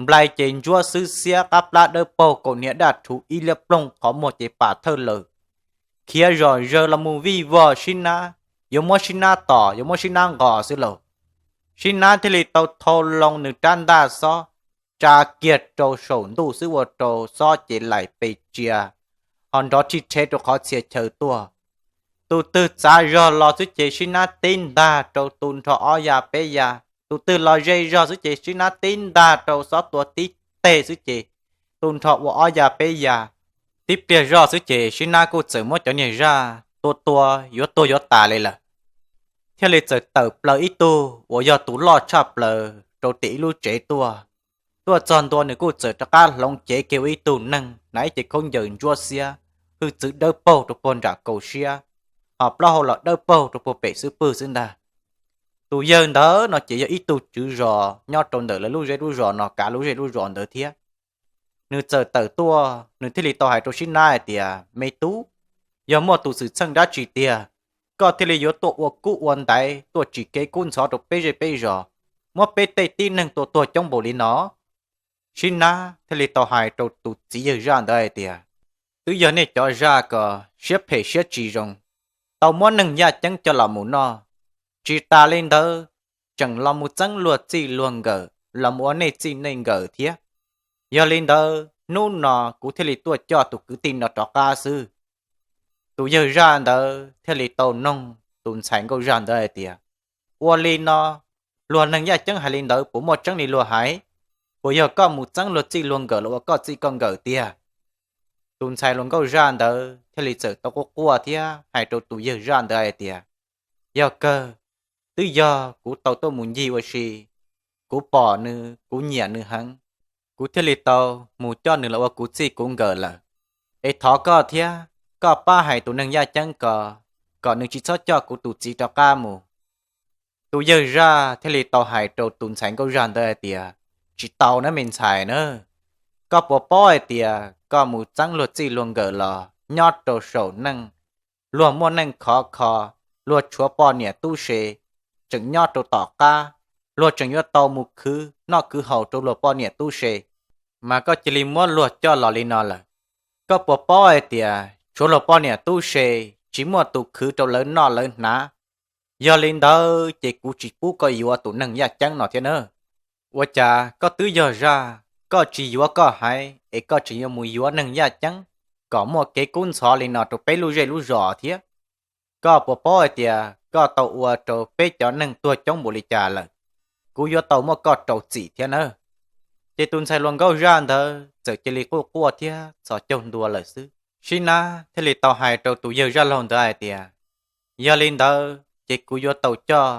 nplai ces ntsuab xwb xiab, qab plab dawb paug, kaus hniav daj rhuv, ib liab ploog, qhov muag ces pam thawj lawm, khiav zom zaws los mus vij vog Sib Nab, yuav muab Sib Nab tom, yuav muab Sib Nab nqos xwb lauj. Sib Nab thiaj li tau thau loo nws rab ntaj xob, tsa kiag rau saum ntuj xwb ua rau xob ces laim pes tsia, ho nrov rhij rhe rau qhov txhia chaw tuaj. Tus twg txav zog los xwb ces Sib Nab tib ntag rau tu nrho ob ya peb ya, tus twg los ze zog xwb ces Sib Nab tib ntag rau xob tua tib teg xwb ces tu nrho ua ob ya peb ya. Tib pliag zoj xwb ces Sib Nab kuj txawm muab cov niag zaj tua tua yuav tuag yuav tas li lawm, thiaj li txawm tawm plaws ib tug uas yog tus loj tshaj plaws rau tim ib lub tsev tuaj. Tuaj txog ntua nws kuj txawm rov qab hloov cev kiag ua ib tug neeg, hnav ib ce khaub ncaws ntsuab xiab, hwj txwv dawb paug rau puag nram kaus siab, ho plaub hau los dawb paug rau puag pem xub pwg xwb ntag. Tus yawg ntawd no ces yog ib tug tswv zos nyob rau ntawm lawv lub zej lub zos no, kav lub zej lub zos ntawd thiab. Nws txawm tawm tuaj, nws thiaj li tau hais rau Sib Nab hais tias, Me tub, yog muaj tus xwm txheej dab tsi tiag, koj thiaj li yuav tuaj ua kub ua ntaiv, tuaj tsim kev kub ntxhov rau peb zej peb zos, muab peb tej tib neeg tua tuag coob npaum li no? Sib Nab thiaj li tau hais rau tus txiv yawg zaj ntawd hais tias, Twb yog nej cov zaj ko siab phem siab tsis zoo, tau muab neeg yaj ceeb coj los mus noj, tsis tas li ntawd tseem los mus txeeb luag txij luag nkawm, los mus ua nej txij nej nkawm thiab. Yog li ntawd hnub no kuv thiaj li tuaj coj tus kwv tij no rov qab xwb. Tus yawg zaj ntawd thiaj li tau noog tus ntxhais nkauj zaj ntawd hais tias, Ua li no, luag neeg yaj ceeb hais li ntawd puas muaj tseeb li luag hais? Puas yog koj mus txeeb luag txij luag nkawm los ua koj txij koj nkawm tiag? Tus ntxhais hluas nkauj zaj ntawd thiaj li txawm tau quaj quaj thiab hais rau tus yawg zaj ntawd hais tias, Yog kawg, twb yog kuv tau tuaj mus ncig ua si, kuv pom nws kuv nyiam nws heev, kuv thiaj li tau mus coj nws los ua kuv txij kuv nkawm lawm. Es thov koj thiab, koj pab hais tus neeg yaj ceeb ko kom nws tsis txhob coj kuv tus txiv rov qab mus. Tus yawg zaj thiaj li tau hais rau tus ntxhais nkauj zaj ntawd hais tias, Tsis tau nawb me ntxhais na, koj puas paub hais tias koj mus txeeb luag txij luag nkawm los nyob rau saum neej, luag muaj neej khov kho, luag tshuav poj niam tub se, tseem nyob rau tom qab, luag tseem yuav tau mus khwv noj khwv haus rau luag poj niam tub se, mas koj cia li muab luag coj los li no lawm. Koj puas paub hais tias tshuav luag poj niam tub se, tsis muaj tus khwv rau lawv noj lawv hnav. Yog li ntawd ces kuv tsis pub koj yuav tus neeg yaj ceeb no thiab na. Ua cas koj twb yog zaj, koj tsis yuav koj haiv es koj tseem yuav mus yuav neeg yaj ceeb kom muaj kev kub ntxhov li no rau peb lub zej lub zos thiab? Koj puas paub hais tias koj tau ua rau peb cov neeg tuag coob npaum li cas lawm? Kuv yuav tau muab koj rau txim thiab nawb. Ces tus ntxhais hluas nkauj zaj ntawd txawm cia li quj quaj thiab txhos caug ntua lawm xwb. Sib Nab thiaj li tau hais rau tus yawg zaj laug ntawd hais tias, Yog li ntawd ces kuv yuav tau coj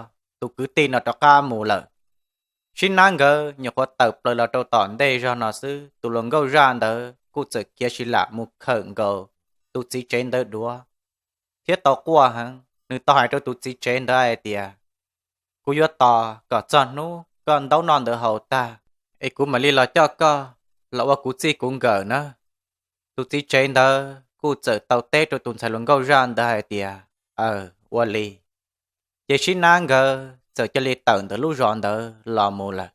tus kwv tij no rov qab mus lawm. Sib Nab nkawd nyuam qhuav tawm plaws los rau tom ntej zog no xwb, tus hluas nkauj zaj ntawd kuj txawm khiav si lam mus khawm nkaus tus txiv tsev ntawd duav, thiab tau quaj heev. Nws tau hais rau tus txiv tsev ntawd hais tias, Kuv yuav tos kom txog hnub koj ntaub noj ntawv haus tag, es kuv mam li los coj koj los ua kuv txij kuv nkawm nawb. Tus txiv tsev ntawd kuj txawm tau teb rau tus ntxhais hluas nkauj zaj ntawd hais tias, Aws, ua li. Ces Sib Nab nkawd txawm cia li tawm ntawm lub zos ntawd los mus lawm.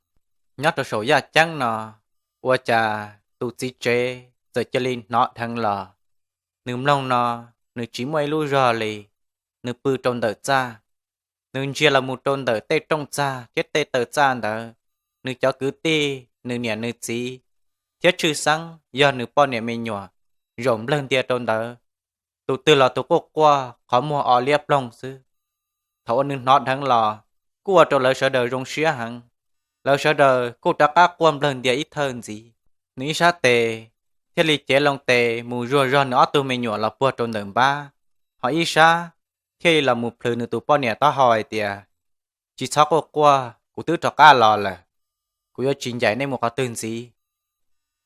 Nyob rau saum yaj ceeb no, ua cas tus txiv tsev txawm cia li hnov dheev los. Nws mloog no, nws tsis muaj ib lub zog li. Nws pw rau ntawm txaj, nws ntsia los mus rau ntawm tej rooj txag thiab tej taw txaj ntawd. Nws cov kwv tij, nws niam nws txiv, thiab tshwj xeeb yog nws poj niam me nyuam zaum nplawg ntia rau ntawd. Tus twg los tus quaj quaj, qhov muag o liab ploog xwb. Thaum uas nws hnov dheev los, kuj ua rau lawv sawv daws zoo siab heev. Lawv sawv daws kuj rov qab quaj nplawg ntia ib thawj ntxiv. Nws ib sab tes thiaj li cev loo tes mus zuag zog nws ob tug me nyuam los puag rau ntawm npab, ho ib sab thiaj li los mus plhws nws tus poj niam taub hau hais tias, Tsis txhob quaj quaj, kuv twb rov qab los lawm, kuv yuav tsis ncaim nej mus qhov twg ntxiv.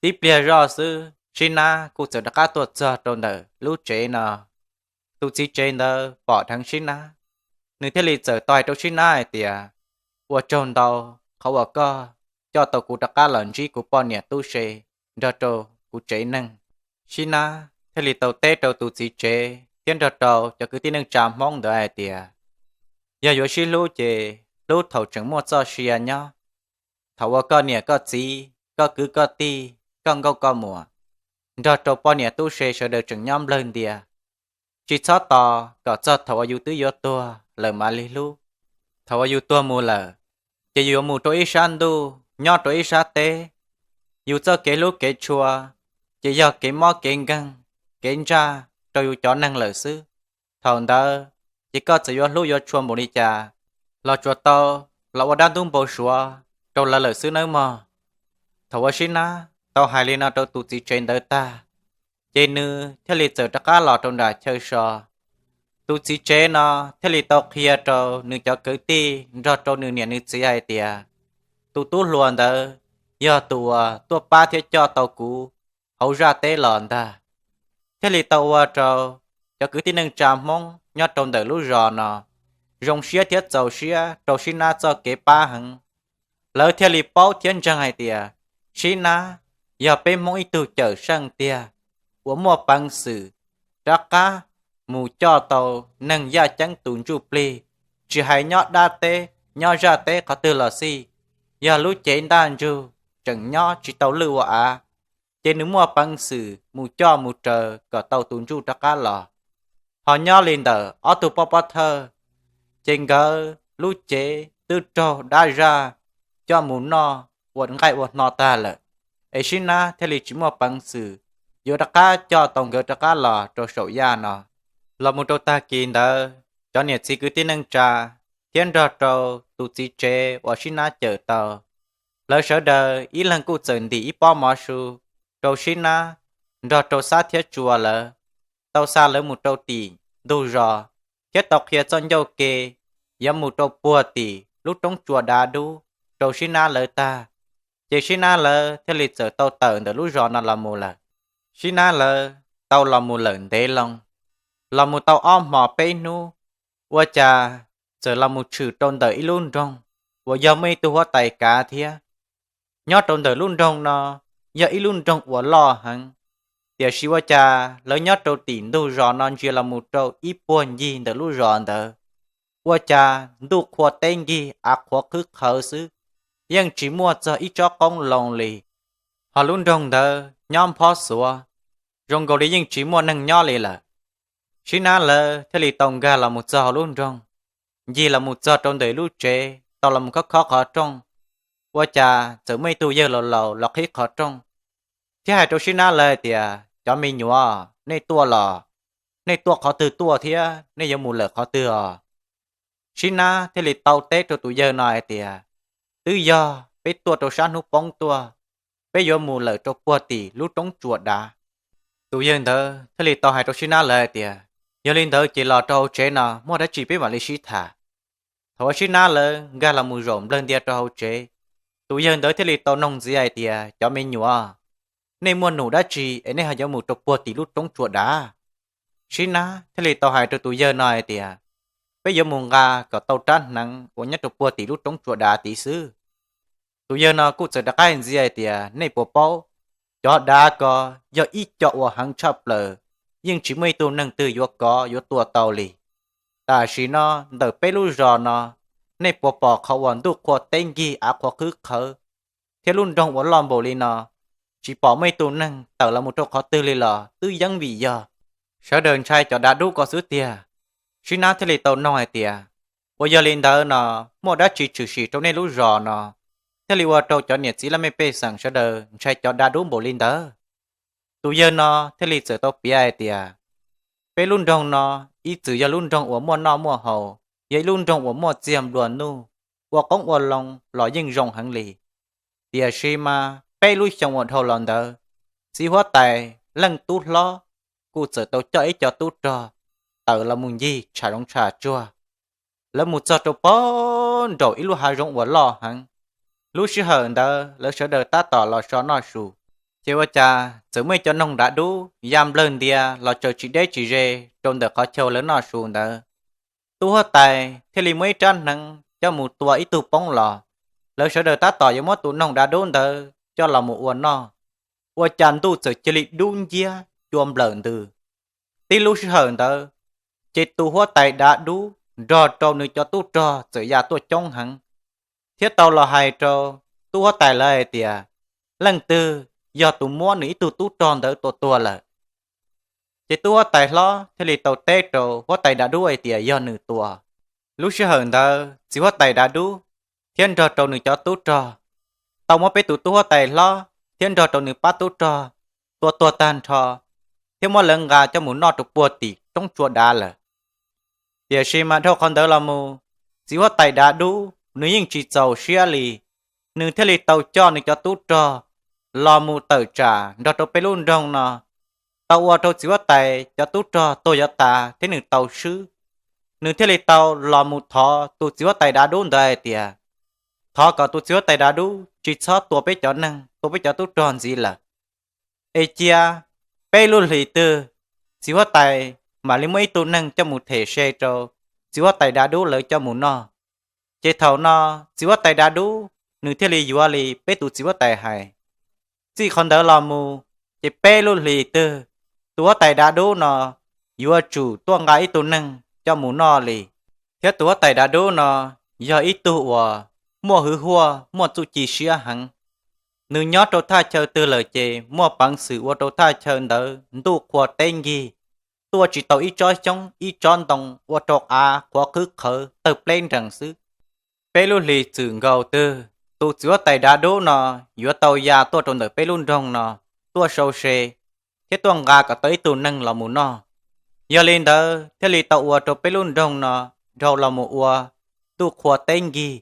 Tib pliag zoj xwb Sib Nab kuj txawm rov qab tuaj txog rau ntawm lub tsev no. Tus txiv tsev ntawd pom dheev Sib Nab, nws thiaj li txawm tau hais rau Sib Nab hais tias, ua tsaug ntau qhov uas koj coj tau kuv rov qab los ntsib kuv poj niam tub se nrog rau kuv tsev neeg. Sib Nab thiaj li tau teb rau tus txiv tsev thiab nrog rau cov kwv tij neej tsa Hmoob ntawd hais tias, yog yuav sib hlub ces hlub thaum tseem muaj txoj sia nyob, thaum uas koj niam koj txiv, koj kwv koj tij, koj nkauj koj muam, nrog rau poj niam tub se sawv daws tseem nyob nplawg ntias, tsis txhob tos kom txog thaum uas yus twb yuav tuag lawm mam li hlub. Thaum uas yus tuag mus lawm, ces yus yuav mus rau ib sab ntuj nyob rau ib sab teb. Yus txoj kev hlub kev tshua ces yog kev mob kev nkeeg, kev ntsaj rau yus cov neeg lawm xwb. Thaum ntawd ces koj txawm yuav hlub yuav tshua npaum li cas los tsuas tau los ua dab ntub npau suav rau lawv lawm xwb nawb mog. Thaum uas Sib Nab tau hais li no rau tus txiv tsev ntawd tag, ces nws thiaj li txawm rov qab los rau nram chaw so. Tus txiv tsev no thiaj li tau qhia rau nws cov kwv tij nrog rau nws niam nws txiv hais tias, tus tub hluas ntawd yog tus uas tuaj pab thiab coj tau kuv hauv zaj teb los ntag. Thiaj li tau ua rau cov kwv tij neej tsa Hmoob nyob rau ntawm lub zos no zoo siab thiab txaus siab rau Sib Nab txoj kev pab heev. Lawv thiaj li paub thiab ntseeg hais tias Sib Nab yog peb Hmoob ib tug cawm seej tiag uas muaj peev xwm rov qab mus coj tau neeg yaj ceeb tus ntsuj plig, tsis hais nyob dab teb nyob zaj teb qhov twg los xij, yog lub cev ntaj ntsug tseem nyob tsis tau lwj ua av, ces nws muaj peev xwm mus coj mus raws kom tau tus ntsuj rov qab los. Ho nyob li ntawm ob tug poj pob thawj, ces nkawd lub cev twb raug dab zaj coj mus noj ua nqaij ua hno tag lawm, es Sib Nab thiaj li tsis muaj peev xwm yuav rov qab coj tau nkawd rov qab los rau saum yaj no. Los mus rau tag kis ntawd, cov niam txiv kwv tij neej tsa thiab nrog rau tus txiv tsev uas Sib Nab cawm tau, lawv sawv daws ib leeg kuj txawm ntim ib pob mov su rau Sib Nab nrog rau Xab thiab Tsua lawv, tau xa lawv mus rau tim ntug zos, thiab tau qhia txoj ncauj ke yuav mus rau puag tim lub roob tsua dav dub rau Sib Nab lawv tag, ces Sib Nab lawv thiaj li txawm tau tawm ntawm lub zos no los mus lawm. Sib Nab lawv tau los mus lawm ntev loo, los mus tau ob hmo peb hnub, ua cas txawm los mus tshwm rau ntawm ib lub nroog uas yog muaj ib tug huab tais kav thiab. Nyob rau ntawm lub nroog no yog ib lub nroog uas loj heev, tiam sis ua cas lawv nyob rau tim ntug zos no ntsia los mus rau ib puag ncig ntawm lub zos ntawd, ua cas ntuj qhua teb nkig av qhuav qhwb qhawv xwb, yeej tsis muaj txog ib tsob qoob loo li. Ho lub nroog ntawd nyob nphob xuav, zoo nkaus li yeej tsis muaj neeg nyob li lawm. Sib Nab lawv thiaj li tau nkag los mus txog hauv lub nroog, ncig los mus txog rau ntawm lub tsev, tau los mus khob khob qhov rooj, ua cas txawm muaj ib tug yawg laus laus los qhib qhov rooj thiab hais rau Sib Nab lawv hais tias, cov me nyuam, nej tuaj los? Nej tuaj qhov twg tuaj thiab nej yuav mus lawm qhov twg os? Sib Nab thiaj li tau teb rau tus yawg no hais tias, twb yog peb tuaj rau sab hnub poob tuaj, peb yuav mus lawm rau puag tim lub roob tsua dav. Tus yawg ntawd thiaj li tau hais rau Sib Nab lawv hais tias, yog li ntawd ces los rau hauv tsev no muaj dab tsi peb mam li sib tham. Thaum uas Sib Nab lawv nkag los mus zaum nplawg ntia rau hauv tsev, tus yawg ntawd thiaj li tau noog ntxiv hais tias, cov me nyuam, nej muaj num dab tsi es nej ho yuav mus rau puag tim lub roob tsua dav? Sib Nab thiaj li tau hais rau tus yawg no hais tias, peb yuav mus nqa kom tau rab hneev uas nyob rau puag tim lub roob tsua dav tid xwb. Tus yawg no kuj txawm rov qab ntxiv hais tias, nej puas paub, cov dav ko yog ib co uas heev tshaj plaws, yeej tsis muaj ib tug neeg twg yuav kov yuav tua tau li. Tam sim no ntawm peb lub zos no, nej puas pom qhov uas ntuj qhua teb nkig av qhuav qhwb qhawv thiab lub nroog uas loj npaum li no, tsis pom muaj ib tug neeg tawm los mus rau qhov twg li los twb yeej vim yog sawv daws ntshai cov dav dub ko xwb tiag. Sib Nab thiaj li tau noog hais tias, ua yog li ntawd no, muaj dab tsi tshwm sim rau nej lub zos no thiaj li ua rau cov niam txiv laj mej pej xeem sawv daws ntshai cov dav dub npaum li ntawd? Tus yawg no thiaj li txawm tau piav hais tias, peb lub nroog no ib txwm yog lub nroog uas muaj noj muaj haus, yog ib lub nroog uas muaj txiag nplua nuj, ua qoob ua loo los yeej zoo heev li. Tiam sis mas peb lub xyoo uas dhau los ntawd, txiv huab tais Leej Tub Hlob kuj txawm tau coj ib co tub rog tawm los mus ncig tsham zoov tsham tsuag. lawv mus txog rau pag nraum ib lub hav zoov uas loj heev. Lub sij hawm ntawd lawv sawv daws tab tom los so noj su, ces ua cas txawm muaj ib co noog dav dub ya nplawg ntia los tsaws tsis deb tsis ze rau ntawm qhov chaw lawv noj su ntawd. Tub huab tais thiaj li muab ib rab hneev coj mus tua ib tug poob los. Lawv sawv daws tab tom yuav muab tus noog dav dub ntawd coj los mus ua noj, ua cas ntuj txawm cia li dub nciab cua nplawm ntws. Tib lub sij hawm ntawd, ces tus huab tais dav dub nrog rau nws cov tub rog txawm ya tuaj coob heev, thiab tau los hais rau tub huab tais lawv hais tias leej twg yog tus muab nws ib tug tub rog ntawd tua tuag lawm. Ces tub huab tais hlob thiaj li tau teb rau huab tais dav dub hais tias yog nws tua. Lub sij hawm ntawd txiv huab tais dav dub thiab nrog rau nws cov tub rog tau muab peb tus tub huab tais hlob thiab nrog rau nws pab tub rog tua tuag tag nrho, thiab muab lawv nqa coj mus noj rau puag tim roob tsua dav lawm. Tiam sis mas dhau qhov ntawd los mus, txiv huab tais dav dub nws yeej tsis txaus siab li, nws thiaj li tau coj nws cov tub rog los mus tawm tsam nrog rau peb lub nroog no, tau ua rau txiv huab tais cov tub rog tuag yuav tas thiab nws tau swb. Nws thiaj li tau los mus thov tus txiv huab tais dav dub ntawd hais tias thov kom tus txiv huab tais dav dub tsis txhob tua peb cov neeg, tua peb cov tub rog ntxiv lawm, es cia peb lub hlis twg txiv huab tais mam li muab ib tug neeg coj mus them se rau txiv huab tais dav dub lawv coj mus noj. Ces thaum no txiv huab tais dav dub nws thiaj li yuav li peb tus txiv huab tais hais. Txij qhov ntawd los mus, ces peb lub hlis twg tus huab tais dav dub no yuav tsum tuaj nqa ib tug neeg coj mus noj li. Thiab tus huab tais dav dub no yog ib tug uas muaj hwj huaj muaj txuj ci siab heev. Nws nyob rau thaj chaw twg lawm ces muaj peev xwm ua rau thaj chaw ntawd ntuj qhua teb nkig, tuaj tsis tau ib tsob xyoob ib tsob ntoo, ua rau av qhuav qhwb qhawv tawg pleb nrees xwb. Peb lub hlis txwm nkaus twg tus txiv huab tais dav dub no yuav tau ya tuaj rau ntawm peb lub nroog no tuaj sau se thiab tuaj nqa kom tau ib tug neeg los mus noj. Yog li ntawd thiaj li tau ua rau peb lub nroog no dhau los mus ua ntuj qhua teb nkig,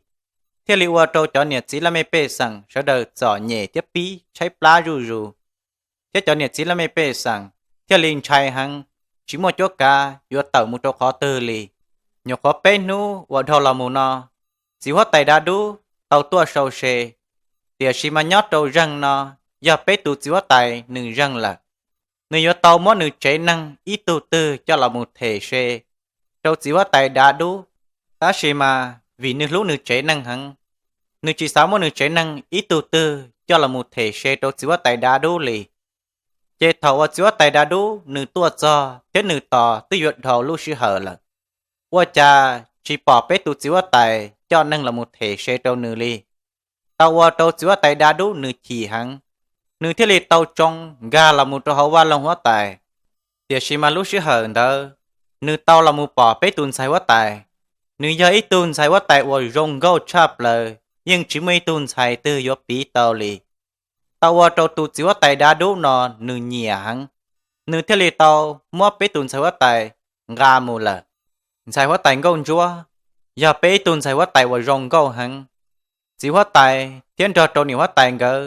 thiaj li ua rau cov niam txiv laj mej pej xeem sawv daws txom nyem thiab pib tshaib plab zuj zus, thiab cov niam txiv laj mej pej xeem thiaj li ntshai heev, tsis muaj cuab kav yuav tawm mus rau qhov twg li. Nyuam qhuav peb hnub uas dhau los mus no, txiv huab tais dav dub tau tuaj sau se, tiam sis mas nyob rau zeeg no yog peb tus txiv huab tais nws zeeg lawm. Nws yuav tau muab nws tsev neeg ib tug twg coj los mus them se rau txiv huab tais dav dub, tab sis mas vim nws hlub nws tsev neeg heev, nws tsis xav muab nws tsev neeg ib tug twg coj los mus them se rau txiv huab tais dav dub li. Ces thaum uas txiv huab tais dav dub nws tuaj txog thiab nws tos twb yuav dhau lub sij hawm lawm, ua cas tsis pom peb tus txiv huab tais coj neeg los mus them se rau nws li. Tau ua rau txiv huab tais dav dub nws chim heev, nws thiaj li tau tsoo nkag los mus rau hauv vaj loog huab tais. Tiam sis mas lub sij hawm ntawd, nws tau los mus pom peb tus ntxhais huab tais. Nws yog ib tug ntxhais huab tais uas zoo nkauj tshaj plaws, yeej tsis muaj ib tug ntxhais twg yuav piv tau li. Tau ua rau tus txiv huab tais dav dub no nws nyiam heev, nws thiaj li tau muab peb tus ntxhais huab tais nqa mus lawm. Ntxhais huab tais nkauj ntsuab yog peb ib tug ntxhais huab tais uas zoo nkauj heev. Txiv huab tais thiab nrog rau niam huab tais nkawd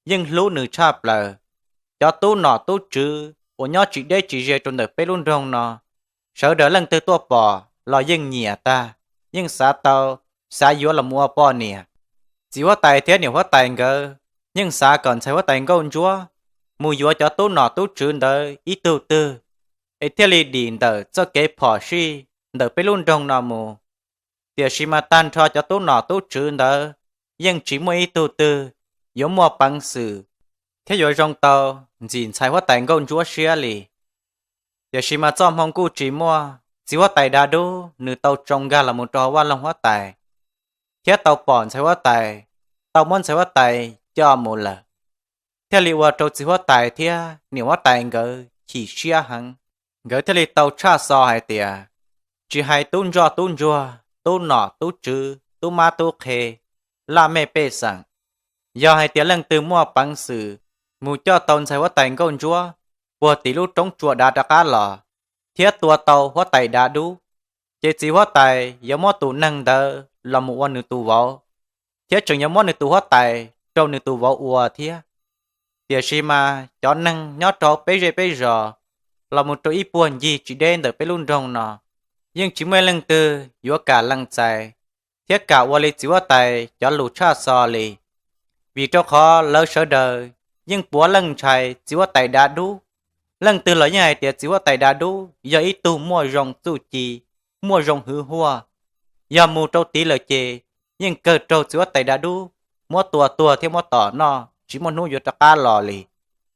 yeej hlub nws tshaj plaws. Cov tub nom tub tswv uas nyob tsis deb tsis ze rau ntawm peb lub nroog no, sawv daws leej twg tuaj pom los yeej nyiam tag, yeej xav tau, xav yuav los mus ua poj niam. Txiv huab tais thiab niam huab tais nkawd yeej xav kom ntxhais huab tais nkauj ntsuab mus yuav cov tub nom tub tswv ntawd ib tug twg, es thiaj li dim ntawm txoj kev phom sij ntawm peb lub nroog no mus. Tiam sis mas tag nrho cov tub nom tub tswv ntawd yeej tsis muaj ib tug twg yuav muaj peev xwm thiab yuav zoo tau ntxim ntxhais huab tais nkauj ntsuab siab li. Tiam sis mas txoj hmoo kuj tsis muaj, txiv huab tais dav dub nws tau tsoo nkag los mus rau hauv vaj loog huab tais, thiab tau pom ntxhais huab tais, tau muab ntxhais huab tais coj mus lawm, thiaj li ua rau txiv huab tais thiab niam huab tais nkawd chim siab heev. Nkawd thiaj li tau tshaj xo hais tias, tsis hais tub ntsoj tub ntsuag, tub nom tub tswv, tub mab tub qhe, laj mej pej xeem, yog hais tias leej twg muaj peev xwm mus coj tau ntxhais huab tais nkauj ntsuab puag tim lub roob tsua dav rov qab los, thiab tua tau huab tais dav dub, ces txiv huab tais yuav muab tus neeg ntawd los mus ua nws tus vauv, thiab tseem yuav muab nws tus huab tais rau nws tus vauv ua thiab. Tiam sis mas cov neeg nyob rau peb zej peb zos los mus rau ib puag ncig tsis deb ntawm peb lub nroog no, yeej tsis muaj ib leej twg yuav kam lees txais thiab kam ua li txiv huab tais cov lus tshaj xo li, vim rau qhov lawv sawv daws yeej puav leej ntshai txiv huab tais dav dub. Leej twg los yeej hais tias txiv huab tais dav dub yog ib tug muaj zoo txuj ci, muaj zoo hwv huaj, yog mus rau tid lawm ces yeej kawg raug txiv huab tais dav dub muab tua tuag thiab muab tom noj tsis muaj hnub yuav rov qab los li.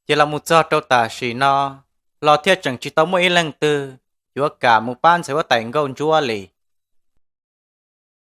Ces los mus txog rau tam sim no los thiaj tseem tsis tau muaj ib leej twg yuav kam mus pab ntxhais huab tais nkauj ntsuab li.